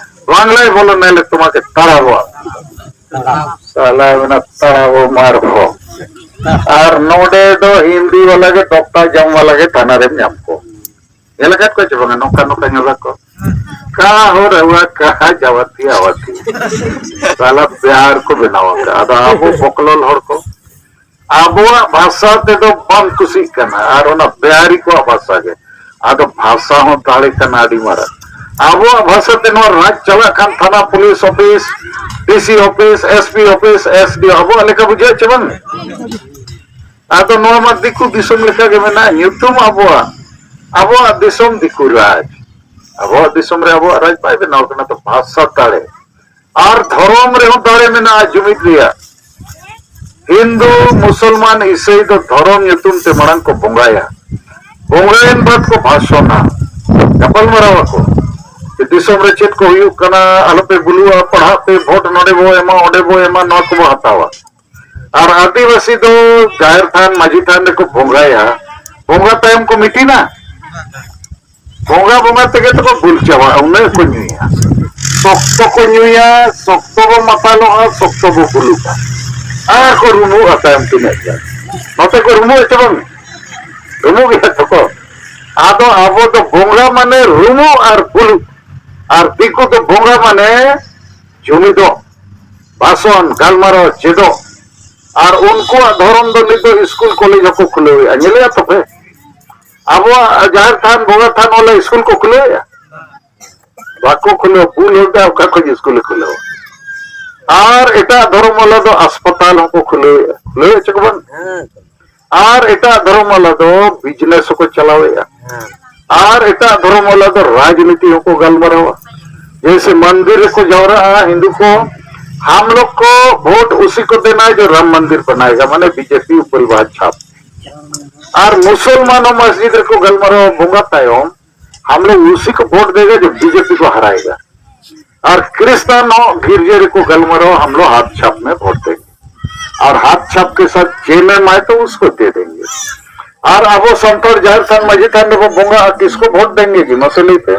ᱵᱟᱝᱞᱟᱭ ᱵᱚᱞᱚ ᱱᱮᱞᱮ ᱛᱚᱢᱟᱠᱮ ᱛᱟᱲᱟᱵᱚ᱾ ᱥᱟᱞᱟ ᱢᱮᱱᱟ ᱛᱟᱲᱟᱵᱚ ᱢᱟᱨ ᱠᱚ᱾ ᱟᱨ ᱱᱚᱰᱮ ᱫᱚ ᱦᱤᱱᱫᱤ ᱵᱟᱞᱟ ᱜᱮ ᱰᱚᱠᱴᱟ ᱡᱚᱢ ᱵᱟᱞᱟ ᱜᱮ ᱛᱷᱟᱱᱟ ᱨᱮᱢ ᱧᱟᱢ ᱠᱚ᱾ ᱧᱮᱞ ᱟᱠᱟᱫ ᱠᱚᱣᱟ ᱪᱮ ᱵᱟᱝᱟ? ᱱᱚᱝᱠᱟ ᱱᱚᱝᱠᱟ ᱧᱮᱞ ᱟᱠᱚ᱾ ᱠᱟ ᱦᱚ ᱨᱮᱣᱟ ᱠᱟ ᱡᱟᱣᱟᱛᱤ ᱟᱣᱟᱛᱤ᱾ ᱥᱟᱞᱟ ᱵᱤᱦᱟᱨ ᱠᱚ ᱵᱮᱱᱟᱣ ᱟᱠᱟᱫ᱾ ᱟᱫᱚ ᱟᱵᱚ ᱵᱚᱠᱞᱚᱞ ᱦᱚᱲ ᱠᱚ ᱟᱵᱚᱣᱟᱜ ᱵᱷᱟᱥᱟ ᱛᱮᱫᱚ ᱵᱟᱢ ᱠᱩᱥᱤᱜ ᱠᱟᱱᱟ, ᱟᱨ ᱚᱱᱟ ᱵᱤᱦᱟᱨᱤ ᱠᱚᱣᱟᱜ ᱵᱷᱟᱥᱟ ᱜᱮ᱾ ᱟᱫᱚ ᱵᱷᱟᱥᱟ ᱦᱚᱸ ᱫᱟᱲᱮ ᱠᱟᱱᱟ ᱟᱹᱰᱤ ᱢᱟᱨᱟᱝ᱾ ᱟᱵᱚᱣᱟᱜ ᱵᱷᱟᱥᱟ ᱛᱮ ᱱᱚᱣᱟ ᱨᱟᱡᱽ ᱪᱟᱞᱟᱜ ᱠᱷᱟᱱ ᱛᱷᱟᱱᱟ, police office, DC office, SP office, SD ᱟᱵᱚᱣᱟᱜ ᱞᱮᱠᱟ ᱵᱩᱡᱷᱟᱹᱜ ᱪᱮ ᱵᱟᱝ? ᱟᱫᱚ ᱱᱚᱣᱟ ᱢᱟ ᱫᱤᱠᱩ ᱫᱤᱥᱚᱢ ᱞᱮᱠᱟ ᱜᱮ ᱢᱮᱱᱟᱜᱼᱟ, ᱧᱩᱛᱩᱢ ᱟᱵᱚᱣᱟᱜ, ᱟᱵᱚᱣᱟᱜ ᱫᱤᱥᱚᱢ ᱫᱤᱠᱩ ᱨᱟᱡᱽ᱾ ᱟᱵᱚᱣᱟᱜ ᱫᱤᱥᱚᱢ ᱨᱮ ᱟᱵᱚᱣᱟᱜ ᱨᱟᱡᱽ ᱵᱟᱭ ᱵᱮᱱᱟᱣ ᱠᱟᱱᱟ, ᱛᱚ ᱵᱷᱟᱥᱟ ᱫᱟᱲᱮ ᱟᱨ ᱫᱷᱚᱨᱚᱢ ᱨᱮᱦᱚᱸ ᱫᱟᱲᱮ ᱢᱮᱱᱟᱜᱼᱟ ᱡᱩᱢᱤᱫ ᱨᱮᱭᱟᱜ᱾ ᱦᱤᱱᱫᱩ, ᱢᱩᱥᱚᱞᱢᱟᱱ, ᱤᱥᱟᱹᱭ ᱫᱚ ᱫᱷᱚᱨᱚᱢ ᱧᱩᱛᱩᱢ ᱛᱮ ᱢᱟᱲᱟᱝ ᱠᱚ ᱵᱚᱸᱜᱟᱭᱟ, ᱵᱚᱸᱜᱟᱭᱮᱱ ᱵᱟᱫ ᱠᱚ ᱵᱷᱟᱥᱚᱱᱟ, ᱜᱟᱯᱟᱞ ᱢᱟᱨᱟᱣ ᱟᱠᱚ᱾ ᱫᱤᱥᱚᱢ ᱨᱮ ᱪᱮᱫ ᱠᱚ ᱦᱩᱭᱩᱜ ᱠᱟᱱᱟ, ᱟᱞᱚᱯᱮ ᱵᱩᱞᱩᱜᱼᱟ, ᱯᱟᱲᱦᱟᱜ ᱯᱮ, ᱵᱷᱳᱴ ᱱᱚᱰᱮ ᱵᱚ ᱮᱢᱟ, ᱚᱸᱰᱮ ᱵᱚ ᱮᱢᱟ, ᱱᱚᱣᱟ ᱠᱚᱵᱚ ᱦᱟᱛᱟᱣᱟ᱾ ᱟᱨ ᱟᱹᱫᱤᱵᱟᱹᱥᱤ ᱫᱚ ᱡᱟᱦᱮᱨ ᱛᱷᱟᱱ, ᱢᱟᱹᱡᱷᱤ ᱛᱷᱟᱱ ᱨᱮᱠᱚ ᱵᱚᱸᱜᱟᱭᱟ, ᱵᱚᱸᱜᱟ ᱛᱟᱭᱚᱢ ᱠᱚ ᱢᱤᱴᱤᱱᱟ᱾ ᱵᱚᱸᱜᱟ ᱵᱚᱸᱜᱟ ᱛᱮᱜᱮ ᱛᱚᱠᱚ ᱵᱩᱞ ᱪᱟᱵᱟᱜᱼᱟ, ᱩᱱᱟᱹᱜ ᱠᱚ ᱧᱩᱭᱟ᱾ ᱥᱚᱠᱛᱚ ᱠᱚ ᱧᱩᱭᱟ, ᱥᱚᱠᱛᱚ ᱵᱚ ᱢᱟᱛᱟᱞᱚᱜᱼᱟ, ᱥᱚᱠᱛᱚ ᱵᱚ ᱵᱩᱞᱩᱜᱼᱟ᱾ ᱟᱨ ᱠᱚ ᱨᱩᱢᱩᱜᱼᱟ ᱛᱟᱭᱚᱢ ᱛᱤᱱᱟᱹᱜ ᱜᱟᱱ᱾ ᱱᱚᱛᱮ ᱠᱚ ᱨᱩᱢᱩᱜᱼᱟ ᱪᱮ ᱵᱟᱝ? ᱨᱩᱢᱩᱜ ᱜᱮᱭᱟ ᱛᱚᱠᱚ᱾ ᱟᱫᱚ ᱟᱵᱚ ᱫᱚ ᱵᱚᱸᱜᱟ ᱢᱟᱱᱮ ᱨᱩᱢᱩᱜ ᱟᱨ ᱵᱩᱞᱩᱜ᱾ ᱟᱨ ᱫᱤᱠᱩ ᱫᱚ ᱵᱚᱸᱜᱟ ᱢᱟᱱᱮ ᱡᱩᱢᱤᱫᱚᱜ, ᱵᱷᱟᱥᱚᱱ, ᱜᱟᱞᱢᱟᱨᱟᱣ, ᱪᱮᱫᱚᱜ᱾ ᱟᱨ ᱩᱱᱠᱩᱣᱟᱜ ᱫᱷᱚᱨᱚᱢ ᱫᱚ ᱱᱤᱛ ᱫᱚ ᱤᱥᱠᱩᱞ ᱠᱚᱞᱮᱡᱽ ᱦᱚᱸᱠᱚ ᱠᱷᱩᱞᱟᱹᱣᱮᱫᱼᱟ, ᱧᱮᱞᱮᱫᱼᱟ ᱛᱚᱯᱮ? ᱟᱵᱚᱣᱟᱜ ᱡᱟᱦᱮᱨ ᱛᱷᱟᱱ, ᱵᱚᱸᱜᱟ ᱛᱷᱟᱱ ᱚᱞᱮ ᱤᱥᱠᱩᱞ ᱠᱚ ᱠᱷᱩᱞᱟᱹᱣᱮᱫᱼᱟ? ᱵᱟᱠᱚ ᱠᱷᱩᱞᱟᱹᱣ᱾ ᱵᱩᱞ ᱦᱚᱲ ᱫᱚ ᱚᱠᱟ ᱠᱷᱚᱱ ᱤᱥᱠᱩᱞᱮ ᱠᱷᱩᱞᱟᱹᱣᱟ? ᱟᱨ ᱮᱴᱟᱜ ᱫᱷᱚᱨᱚᱢ ᱵᱟᱞᱟ ᱫᱚ ᱟᱥᱯᱟᱛᱟᱞ ᱦᱚᱸᱠᱚ ᱠᱷᱩᱞᱟᱹᱣᱮᱫᱼᱟ, ᱠᱷᱩᱞᱟᱹᱣᱮᱫ ᱪᱮ ᱠᱚ ᱵᱟᱝ? ᱟᱨ ᱮᱴᱟᱜ ᱫᱷᱚᱨᱚᱢ ᱵᱟᱞᱟ ᱫᱚ ᱵᱤᱡᱽᱱᱮᱥ ᱦᱚᱸᱠᱚ ᱪᱟᱞᱟᱣᱮᱫᱼᱟ᱾ ᱟᱨ ᱮᱴᱟᱜ ᱫᱷᱚᱨᱚᱢ ᱵᱟᱞᱟ ᱫᱚ ᱨᱟᱡᱽᱱᱤᱛᱤ ᱦᱚᱸᱠᱚ ᱜᱟᱞᱢᱟᱨᱟᱣᱟ᱾ ᱡᱮᱭᱥᱮ ᱢᱚᱱᱫᱤᱨ ᱨᱮᱠᱚ ᱡᱟᱣᱨᱟᱜᱼᱟ ᱦᱤᱱᱫᱩ ᱠᱚ, ᱦᱟᱢ ᱞᱳᱜ ᱠᱚ ᱵᱷᱳᱴ ᱩᱥᱤ ᱠᱚ ᱫᱮᱱᱟ ᱡᱚ ᱨᱟᱢ ᱢᱚᱱᱫᱤᱨ ᱵᱟᱱᱟᱭᱮᱜᱟ, ᱢᱟᱱᱮ ᱵᱤᱡᱮᱯᱤ ᱩᱯᱟᱹᱞ ᱵᱟᱦᱟ ᱪᱷᱟᱯ᱾ ᱟᱨ ᱢᱩᱥᱚᱞᱢᱟᱱ ᱦᱚᱸ ᱢᱚᱥᱡᱤᱫ ᱨᱮᱠᱚ ᱜᱟᱞᱢᱟᱨᱟᱣᱟ ᱵᱚᱸᱜᱟ ᱛᱟᱭᱚᱢ, ᱦᱟᱢ ᱞᱳᱜ ᱩᱥᱤ ᱠᱚ ᱵᱷᱳᱴ ᱫᱮᱜᱟ ᱡᱚ ᱵᱤᱡᱮᱯᱤ ᱠᱚ ᱦᱟᱨᱟᱭᱮᱜᱟ᱾ ᱟᱨ ᱠᱨᱤᱥᱛᱟᱱ ᱦᱚᱸ ᱜᱤᱨᱡᱟᱹ ᱨᱮᱠᱚ ᱜᱟᱞᱢᱟᱨᱟᱣᱟ, ᱦᱟᱢ ᱞᱳᱜ ᱦᱟᱛ ᱪᱷᱟᱯ ᱢᱮ ᱵᱷᱳᱴ ᱫᱮᱜᱟ᱾ ᱟᱨ ᱦᱟᱛ ᱪᱷᱟᱯ ᱠᱮ ᱥᱟᱛ ᱡᱮ ᱢᱮ ᱢᱟᱭ ᱛᱚ ᱩᱥᱠᱚ ᱫᱮ ᱫᱮᱝᱜᱮ᱾ ᱟᱨ ᱟᱵᱚ ᱥᱟᱱᱛᱟᱲ ᱡᱟᱦᱮᱨ ᱛᱷᱟᱱ ᱢᱟᱹᱡᱷᱤ ᱛᱷᱟᱱ ᱨᱮᱵᱚ ᱵᱚᱸᱜᱟᱜᱼᱟ, ᱠᱤᱥᱠᱚ ᱵᱷᱳᱴ ᱫᱮᱝᱜᱮ ᱡᱤ? ᱢᱟᱥᱮ ᱞᱟᱹᱭ ᱯᱮ᱾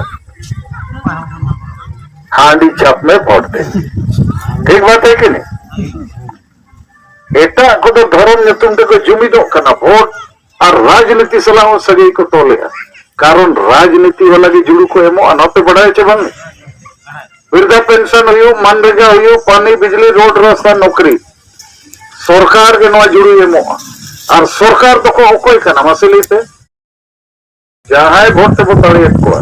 ᱦᱟᱺᱰᱤ ᱪᱷᱟᱯ ᱢᱮ ᱵᱷᱳᱴ ᱫᱮ᱾ ᱴᱷᱤᱠ ᱵᱟᱛ ᱦᱮ ᱠᱤ ᱱᱟᱦᱤᱸ? ᱮᱴᱟᱜ ᱠᱚᱫᱚ ᱫᱷᱚᱨᱚᱢ ᱧᱩᱛᱩᱢ ᱛᱮᱠᱚ ᱡᱩᱢᱤᱫᱚᱜ ᱠᱟᱱᱟ, ᱵᱷᱳᱴ ᱟᱨ ᱨᱟᱡᱽᱱᱤᱛᱤ ᱥᱟᱞᱟᱜ ᱦᱚᱸ ᱥᱟᱹᱜᱟᱹᱭ ᱠᱚ ᱛᱚᱞᱮᱜᱼᱟ᱾ ᱠᱟᱨᱚᱱ ᱨᱟᱡᱽᱱᱤᱛᱤ ᱵᱟᱞᱟ ᱜᱮ ᱡᱩᱲᱩ ᱠᱚ ᱮᱢᱚᱜᱼᱟ, ᱱᱚᱣᱟ ᱯᱮ ᱵᱟᱰᱟᱭᱟ ᱪᱮ ᱵᱟᱝ? ᱵᱤᱨᱫᱷᱟ ᱯᱮᱱᱥᱚᱱ ᱦᱩᱭᱩᱜ, ᱢᱟᱱᱨᱮᱜᱟ ᱦᱩᱭᱩᱜ, ᱯᱟᱱᱤ, ᱵᱤᱡᱽᱞᱤ, ᱨᱳᱰ, ᱨᱟᱥᱛᱟ, ᱱᱚᱠᱨᱤ, ᱥᱚᱨᱠᱟᱨ ᱜᱮ ᱱᱚᱣᱟ ᱡᱩᱲᱩᱭ ᱮᱢᱚᱜᱼᱟ᱾ ᱟᱨ ᱥᱚᱨᱠᱟᱨ ᱫᱚᱠᱚ ᱚᱠᱚᱭ ᱠᱟᱱᱟ ᱢᱟᱥᱮ ᱞᱟᱹᱭ ᱯᱮ? ᱡᱟᱦᱟᱸᱭ ᱵᱷᱳᱴ ᱛᱮᱵᱚ ᱫᱟᱲᱮᱭᱟᱫ ᱠᱚᱣᱟ,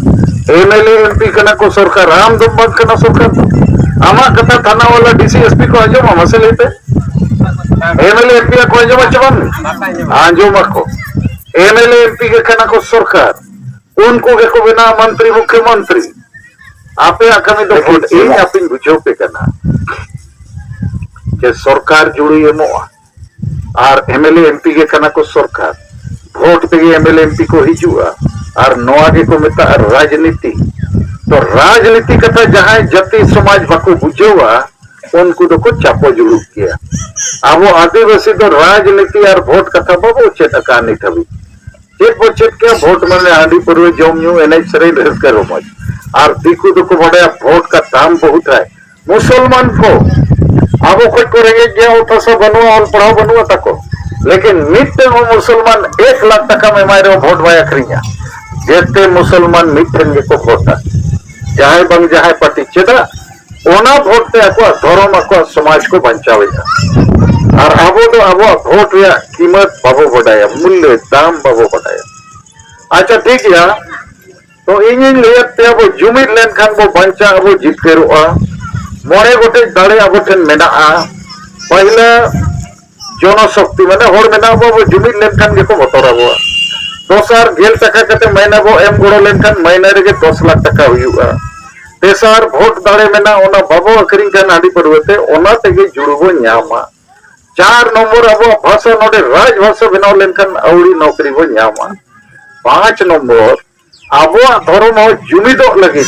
M L A, M P ᱠᱟᱱᱟ ᱠᱚ ᱥᱚᱨᱠᱟᱨ, ᱟᱢ ᱫᱚᱢ ᱵᱟᱝ ᱠᱟᱱᱟ ᱥᱚᱨᱠᱟᱨ ᱫᱚ᱾ ᱟᱢᱟᱜ ᱠᱟᱛᱷᱟ ᱛᱷᱟᱱᱟ ᱵᱟᱞᱟ, ᱰᱤ ᱥᱤ, ᱮᱥ ᱯᱤ ᱠᱚ ᱟᱸᱡᱚᱢᱟ ᱢᱟᱥᱮ ᱞᱟᱹᱭ ᱯᱮ? M L A, M P ᱠᱚ ᱟᱸᱡᱚᱢᱟ ᱪᱮ ᱵᱟᱝ? ᱟᱸᱡᱚᱢᱟᱠᱚ᱾ M L A, M P ᱜᱮ ᱠᱟᱱᱟ ᱠᱚ ᱥᱚᱨᱠᱟᱨ, ᱩᱱᱠᱩ ᱜᱮᱠᱚ ᱵᱮᱱᱟᱣᱟ ᱢᱚᱱᱛᱨᱤ, ᱢᱩᱠᱷᱭᱚ ᱢᱚᱱᱛᱨᱤ᱾ ᱟᱯᱮᱭᱟᱜ ᱠᱟᱹᱢᱤ ᱫᱚ ᱞᱮᱠᱤᱱ ᱵᱷᱳᱴ ᱮᱢ ᱤᱧ ᱟᱯᱮᱧ ᱵᱩᱡᱷᱟᱹᱣ ᱯᱮ ᱠᱟᱱᱟ ᱡᱮ ᱥᱚᱨᱠᱟᱨ ᱡᱩᱲᱩᱭ ᱮᱢᱚᱜᱼᱟ ᱟᱨ M L A, M P ᱜᱮ ᱠᱟᱱᱟ ᱠᱚ ᱥᱚᱨᱠᱟᱨ᱾ ᱵᱷᱳᱴ ᱛᱮᱜᱮ M L A, M P ᱠᱚ ᱦᱤᱡᱩᱜᱼᱟ ᱟᱨ ᱱᱚᱣᱟ ᱜᱮᱠᱚ ᱢᱮᱛᱟᱜᱼᱟ ᱨᱟᱡᱽᱱᱤᱛᱤ᱾ ᱛᱚ ᱨᱟᱡᱽᱱᱤᱛᱤ ᱠᱟᱛᱷᱟ ᱡᱟᱦᱟᱸᱭ ᱡᱟᱹᱛᱤ ᱥᱚᱢᱟᱡᱽ ᱵᱟᱠᱚ ᱵᱩᱡᱷᱟᱹᱣᱟ, ᱩᱱᱠᱩ ᱫᱚᱠᱚ ᱪᱟᱯᱚ ᱡᱩᱲᱩᱜ ᱜᱮᱭᱟ᱾ ᱟᱵᱚ ᱟᱹᱫᱤᱵᱟᱹᱥᱤ ᱫᱚ ᱨᱟᱡᱽᱱᱤᱛᱤ ᱟᱨ ᱵᱷᱳᱴ ᱠᱟᱛᱷᱟ ᱵᱟᱵᱚ ᱪᱮᱫ ᱟᱠᱟᱫᱼᱟ ᱱᱤᱛ ᱦᱟᱹᱵᱤᱡ᱾ ᱪᱮᱫ ᱵᱚ ᱪᱮᱫ ᱠᱮᱭᱟ? ᱵᱷᱳᱴ ᱢᱟᱱᱮ ᱦᱟᱺᱰᱤ ᱯᱟᱹᱨᱣᱟᱹ, ᱡᱚᱢ ᱧᱩ, ᱮᱱᱮᱡ ᱥᱮᱨᱮᱧ, ᱨᱟᱹᱥᱠᱟᱹ ᱨᱚᱢᱚᱡᱽ᱾ ᱟᱨ ᱫᱤᱠᱩ ᱫᱚᱠᱚ ᱵᱟᱰᱟᱭᱟ ᱵᱷᱳᱴ ᱠᱟ ᱫᱟᱢ ᱵᱚᱦᱩᱛ ᱦᱟᱭ᱾ ᱢᱩᱥᱚᱞᱢᱟᱱ ᱠᱚ ᱟᱵᱚ ᱠᱷᱚᱡ ᱠᱚ ᱨᱮᱸᱜᱮᱡ ᱜᱮᱭᱟ, ᱚᱛ ᱦᱟᱥᱟ ᱵᱟᱹᱱᱩᱜᱼᱟ, ᱚᱞ ᱯᱟᱲᱦᱟᱣ ᱵᱟᱹᱱᱩᱜᱼᱟ ᱛᱟᱠᱚ, ᱞᱮᱠᱤᱱ ᱢᱤᱫᱴᱮᱱ ᱦᱚᱸ ᱢᱩᱥᱚᱞᱢᱟᱱ ᱮᱠ ᱞᱟᱠᱷ ᱴᱟᱠᱟᱢ ᱮᱢᱟᱭ ᱨᱮᱦᱚᱸ ᱵᱷᱳᱴ ᱵᱟᱭ ᱟᱹᱠᱷᱨᱤᱧᱟ᱾ ᱡᱮᱛᱮ ᱢᱩᱥᱚᱞᱢᱟᱱ ᱢᱤᱫ ᱴᱷᱮᱱ ᱜᱮᱠᱚ ᱵᱷᱳᱴᱟ, ᱡᱟᱦᱟᱸᱭ ᱵᱟᱝ ᱡᱟᱦᱟᱸᱭ ᱯᱟᱨᱴᱤ᱾ ᱪᱮᱫᱟᱜ? ᱚᱱᱟ ᱵᱷᱳᱴ ᱛᱮ ᱟᱠᱚᱣᱟᱜ ᱫᱷᱚᱨᱚᱢ, ᱟᱠᱚᱣᱟᱜ ᱥᱚᱢᱟᱡᱽ ᱠᱚ ᱵᱟᱧᱪᱟᱣᱮᱫᱼᱟ᱾ ᱟᱨ ᱟᱵᱚ ᱫᱚ ᱟᱵᱚᱣᱟᱜ ᱵᱷᱳᱴ ᱨᱮᱭᱟᱜ ᱠᱤᱢᱚᱛ ᱵᱟᱵᱚ ᱵᱟᱰᱟᱭᱟ, ᱢᱩᱞᱞᱚ ᱫᱟᱢ ᱵᱟᱵᱚ ᱵᱟᱰᱟᱭᱟ᱾ ᱟᱪᱪᱷᱟ, ᱴᱷᱤᱠ ᱜᱮᱭᱟ, ᱛᱚ ᱤᱧᱤᱧ ᱞᱟᱹᱭᱮᱫ ᱯᱮᱭᱟ, ᱵᱚ ᱡᱩᱢᱤᱫ ᱞᱮᱱᱠᱷᱟᱱ ᱵᱚ ᱵᱟᱧᱪᱟᱜ, ᱟᱵᱚ ᱡᱤᱛᱠᱟᱹᱨᱚᱜᱼᱟ᱾ ᱢᱚᱬᱮ ᱜᱚᱴᱮᱡ ᱫᱟᱲᱮ ᱟᱵᱚ ᱴᱷᱮᱱ ᱢᱮᱱᱟᱜᱼᱟ᱾ ᱯᱟᱹᱦᱤᱞᱟᱹ ᱡᱚᱱᱚᱥᱚᱠᱛᱤ, ᱢᱟᱱᱮ ᱦᱚᱲ ᱢᱮᱱᱟᱜ ᱵᱚ, ᱟᱵᱚ ᱡᱩᱢᱤᱫ ᱞᱮᱱᱠᱷᱟᱱ ᱜᱮᱠᱚ ᱵᱚᱛᱚᱨ ᱟᱵᱚᱣᱟ᱾ ᱫᱚᱥᱟᱨ, ᱜᱮᱞ ᱴᱟᱠᱟ ᱠᱟᱛᱮ ᱢᱟᱭᱱᱟ ᱵᱚ ᱮᱢ ᱜᱚᱲᱚ ᱞᱮᱱᱠᱷᱟᱱ ᱢᱟᱭᱱᱟ ᱨᱮᱜᱮ ᱫᱚᱥ ᱞᱟᱠᱷ ᱴᱟᱠᱟ ᱦᱩᱭᱩᱜᱼᱟ᱾ ᱛᱮᱥᱟᱨ, ᱵᱷᱳᱴ ᱫᱟᱲᱮ ᱢᱮᱱᱟᱜᱼᱟ, ᱚᱱᱟ ᱵᱟᱵᱚ ᱟᱹᱠᱷᱨᱤᱧ ᱠᱷᱟᱱ ᱦᱟᱺᱰᱤ ᱯᱟᱹᱨᱣᱟᱹ ᱛᱮ, ᱚᱱᱟ ᱛᱮᱜᱮ ᱡᱩᱲᱩ ᱵᱚ ᱧᱟᱢᱟ᱾ ᱪᱟᱨ ᱱᱚᱢᱵᱚᱨ, ᱟᱵᱚᱣᱟᱜ ᱵᱷᱟᱥᱟ ᱱᱚᱰᱮ ᱨᱟᱡᱽ ᱵᱷᱟᱥᱟ ᱵᱮᱱᱟᱣ ᱞᱮᱱᱠᱷᱟᱱ ᱟᱹᱣᱲᱤ ᱱᱚᱠᱨᱤ ᱵᱚ ᱧᱟᱢᱟ᱾ ᱯᱟᱸᱪ ᱱᱚᱢᱵᱚᱨ, ᱟᱵᱚᱣᱟᱜ ᱫᱷᱚᱨᱚᱢ ᱦᱚᱸ ᱡᱩᱢᱤᱫᱚᱜ ᱞᱟᱹᱜᱤᱫ,